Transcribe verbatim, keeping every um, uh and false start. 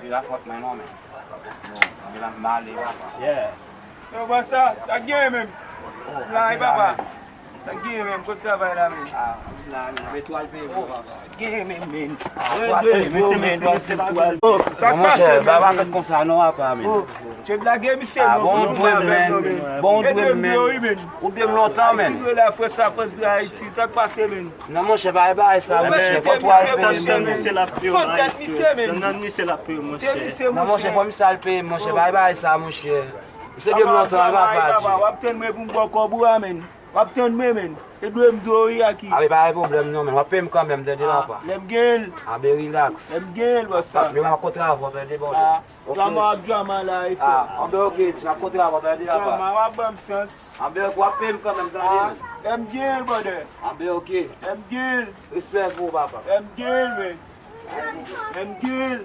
La fòt mwen non, men. Bon, men la m ale, papa. Yeah. Yo, bò sa, sa k genyen menm? La, e papa. Sa k genyen menm? Kot travay la menm? Ah, m la, men. Mete w al peye, papa. Sa k genyen menm, menm? Mwen dwe dwe w menm, bò sa. Oh, sa k pase menm? Papa, fèt konsa non, papa, menm. Oh, che blage misye non, bon dwe menm. Bon dwe menm. Ou dwe m lontan, menm. Ti dwe la, frè sa, frè dwe Ayiti. Sa k pase menm? Non, monchè, pa bay sa, monchè. Fò w al peye, men. Fò w tèt misye, men. Nan misye l ap peye, monchè. Non, monchè, fò misye al peye, monchè. Pa bay sa, monchè. Misye dwe m lontan, papa. W ap tann mwen pou m ba w kòb ou a, men. W ap tann mwen, men. E dwe m dwe w, Yaki. A, pa gen pwoblèm, non, men. W ap peye m kanmenm, tande, papa. Lè m gen l. A, ben, relax. Lè m gen l, bò sa. Men w ap kontre avè w, tande, bon. Drama ap drama la, e fè. Ah, ben, ok, ti, m ap kontre avè w, tande, papa. Drama, w ap ban m sans. Ah, ben, ok, w ap peye m kanmenm, tande. Lè m gen l, brother. Ah, ben, ok. Lè m gen l. Respè pou ou, papa. Lè m gen l, men. Lè m gen l.